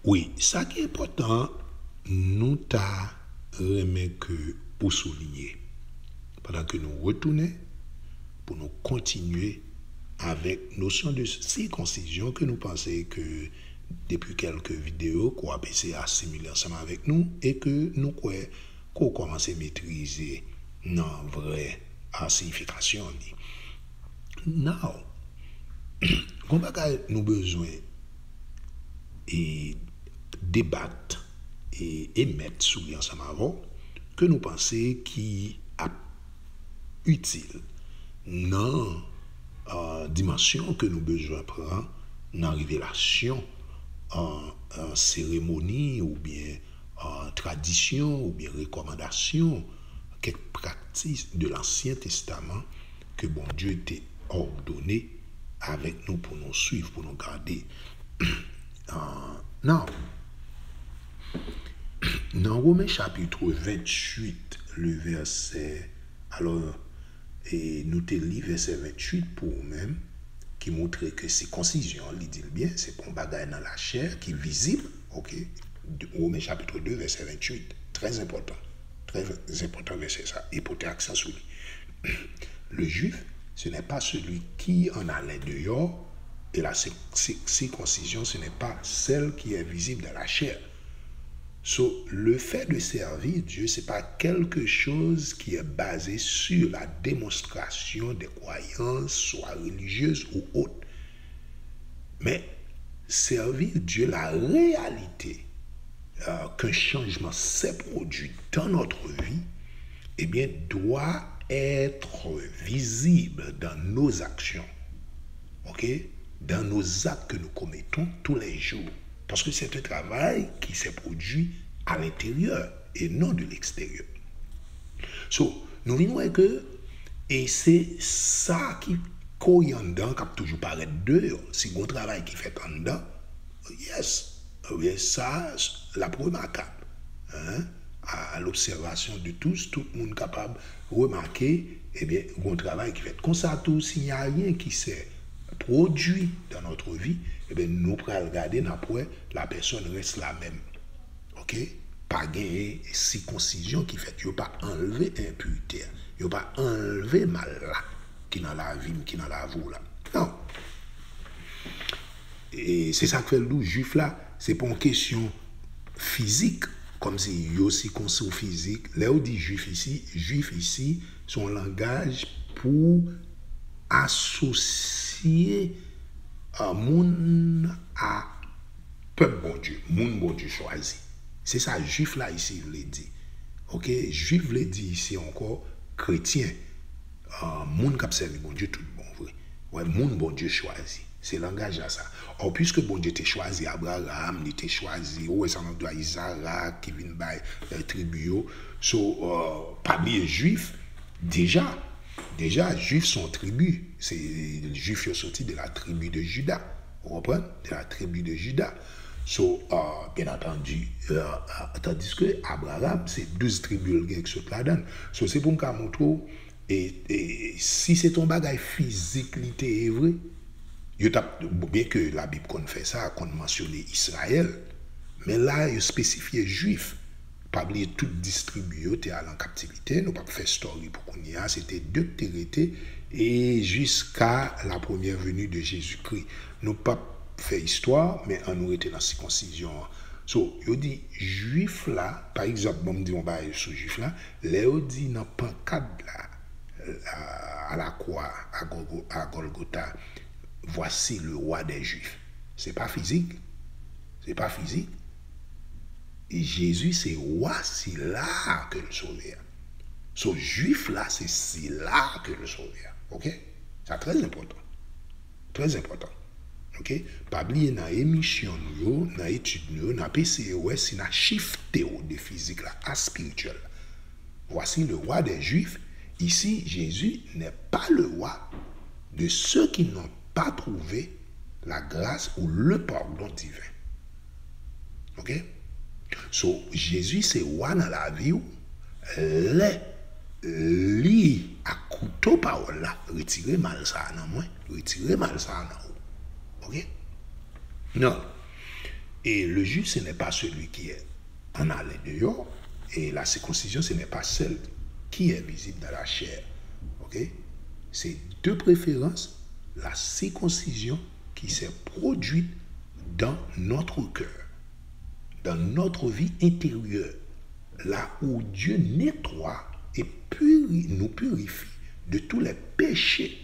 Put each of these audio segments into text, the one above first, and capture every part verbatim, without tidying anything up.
Wi, sa ki enpòtan, nou ta renmen ke ou soulinye, pandan ke nou retounen, pou nou kontinye avèk nosyon de sikonsizyon ke nou panse ke depi kèlke videyo ke w ap eseye asimile ansanm avèk nou e ke nou kwè ke w kòmanse metrize nan vrè, a, siyifikasyon li. Now, gon bagay nou bezwen e debat e emèt sou li ansanm avè w, ke nou panse ki ap itil nan, a, dimansyon ke nou bezwen pran nan revelasyon, a, a, seremoni oubyen, a, tradisyon oubyen rekòmandasyon, kèk praktis de Lansyen Testaman ke Bondye te òdone avèk nou pou nou swiv, pou nou gade. A, nan, nan Women chapit venntuit, le vèsè, alò, e nou te li vèsè venntuit pou ou menm, ki montre ke sikonsizyon, li di l byen, se pa yon bagay nan lachè ki vizib, oke? De, Women chapit de, vèsè venntuit, trè enpòtan, trè enpòtan vèsè sa, e pote aksan sou li. Le juif, ce n'est pas celui qui en a l'air dehors, et la cir-, cir-, circoncision, ce n'est pas celle qui est visible dans la chair. So, le fait de servir Dieu, c'est pas quelque chose qui est basé sur la démonstration des croyances, soit religieuses ou autres. Mais servir Dieu, la réalité, euh, qu'un changement s'est produit dans notre vie, eh bien, doit être visible dans nos actions. OK? Dans nos actes que nous commettons tous les jours. Parce que c'est un travail qui s'est produit à l'intérieur et non de l'extérieur. So, nou vin wè ke, e se sa ki kore anndan k ap toujou parèt deyò. Si gon travay ki fèt anndan, yes, ebyen sa, l ap remakab. Hein? À, à l'observation de tous, tout moun kapab remake, ebyen, gon travay ki fèt. Konsa tou, s'il n'y a rien qui s'est produit dans notre vie, ebyen, nou pral gade, n ap wè, la personne reste la même. OK? Pa genyen sikonsizyon ki fèt. Yo pa anlve enpirite a. Yo pa anlve mal la ki nan lavi m, ki nan lavi w la. Non. E se sa k fè l di w, jwif la, se pa yon kesyon fizik, kòmsi yo sikonsi w fizik. Lè yo di jwif isi, jwif isi, se yon langaj pou asosye, a, moun a pèp Bondye, moun Bondye chwazi. Se sa jwif la isi vle di. OK? Jwif vle di isi ankò kretyen, a, moun k ap sèvi Bondye tout bon vre. Wè, moun Bondye chwazi. Se langaj la sa. Ò, piske Bondye te chwazi Abraram, li te chwazi, ou wè sa nan dwa Izarak ki vin bay, eh, tribi yo. So, eh, pa bliye jwif, deja, deja, jwif se yon tribi. Se, jwif yo soti de la tribi de Jida. Ou konprann? De la tribi de Jida. So, eh, byen antandi, eh, eh, tandiske Abraram, se douz tribi l gen ki sot ladan l. So, se pou m ka montre w, e, e si se t on bagay fizik li te ye vre, yo t ap, byen ke Labib konn fè sa, konn mansyone Izrayèl, men la, yo espesifye jwif. Pa bliye tout dis tribi yo te al an kaptivite, nou p ap fè story pou kounye a, se te de k te rete, e jiska la première venue de Jésus-Christ. Nou p ap fè istwa, men ann nou rete nan sikonsizyon an. So, yo di jwif la, pa egzanp, ban m di yon bagay sou jwif la, lè yo di nan pankad la, à la croix, à Golgo-, à Golgotha, voici le roi des Juifs. Se pa fizik. Se pa fizik. E Jezi se wa sila ke l sove a. So, jwif la, se sila ke l sove a. OK? Sa trè enpòtan. Trè enpòtan. OK? Pa bliye nan emisyon nou yo, nan etid nou yo, n ap eseye wè si n a shifte w de fizik la a spirityèl la. Voici le roi des Juifs. Ici, Jésus n'est pas le roi de ceux qui n'ont pas trouvé la grâce ou le pardon divin. OK? So, Jezi se wa nan lavi w, lè li ak kouto pawòl la retire mal sa a nan mwen, retire mal sa a nan ou. OK? Non. Et le juif, ce n'est pas celui qui est en allée dehors, et la circoncision, ce n'est pas celle qui est visible dans la chair. Ok? C'est de préférence la circoncision qui s'est produite dans notre cœur, dans notre vie intérieure, là où Dieu nettoie et puri-, nous purifie de tous les péchés,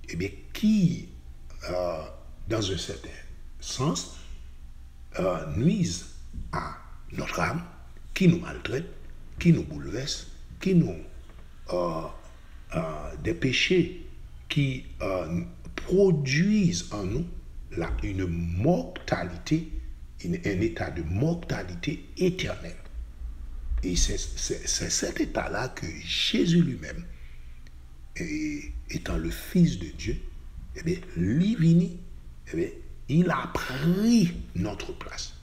eh bien, qui, euh, dans un certain sens, euh, nuisent à notre âme, qui nous maltraitent, qui nous bouleversent, qui nous, euh, euh, des péchés qui, euh, produisent en nous la, une mortalité, une, un état de mortalité éternelle. Et c'est, c'est, c'est cet état-là que Jésus lui-même, et, étant le Fils de Dieu, eh bien, li vini, eh bien, il a pris notre place.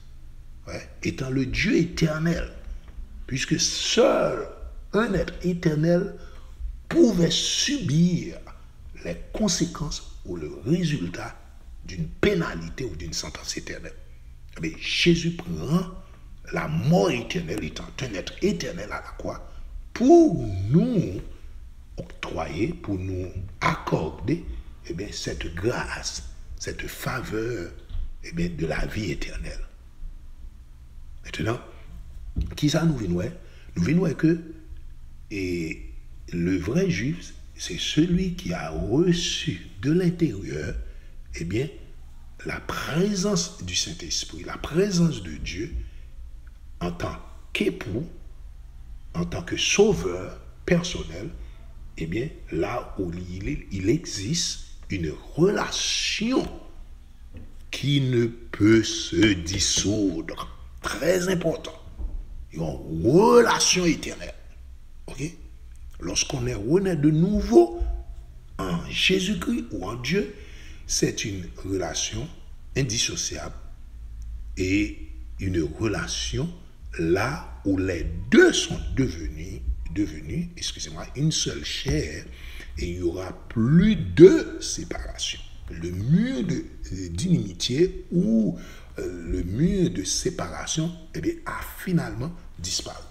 Ouais. Étant le Dieu éternel, puisque seul un être éternel pouvait subir les conséquences ou le résultat d'une pénalité ou d'une sentence éternelle. Eh bien, Jésus prend la mort éternelle, étant un être éternel à la croix, pour nous octroyer, pour nous accorder, eh bien, cette grâce, cette faveur, eh bien, de la vie éternelle. Maintenant, kisa nou vin wè? Nou vin wè ke, et le vrai juif, c'est celui qui a reçu de l'intérieur, eh bien, la présence du Saint-Esprit, la présence de Dieu en tant qu'époux, en tant que sauveur personnel, eh bien, là où il, il existe une relation qui ne peut se dissoudre. Très important. Une relation éternelle. Ok? Lorsqu'on est renaît de nouveau en Jésus-Christ ou en Dieu, c'est une relation indissociable et une relation là où les deux sont devenus, devenus, excusez-moi, une seule chair, et il n'y aura plus de séparation. Le mur de, d'inimitié ou, euh, le mur de séparation, eh bien, a finalement disparu.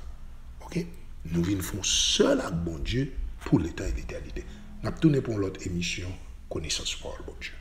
Ok? Nou vin fè yon sèl ak Bondye pou letan e letènite. N ap tounen pou yon lòt emisyon Konesans Pawòl Bondye.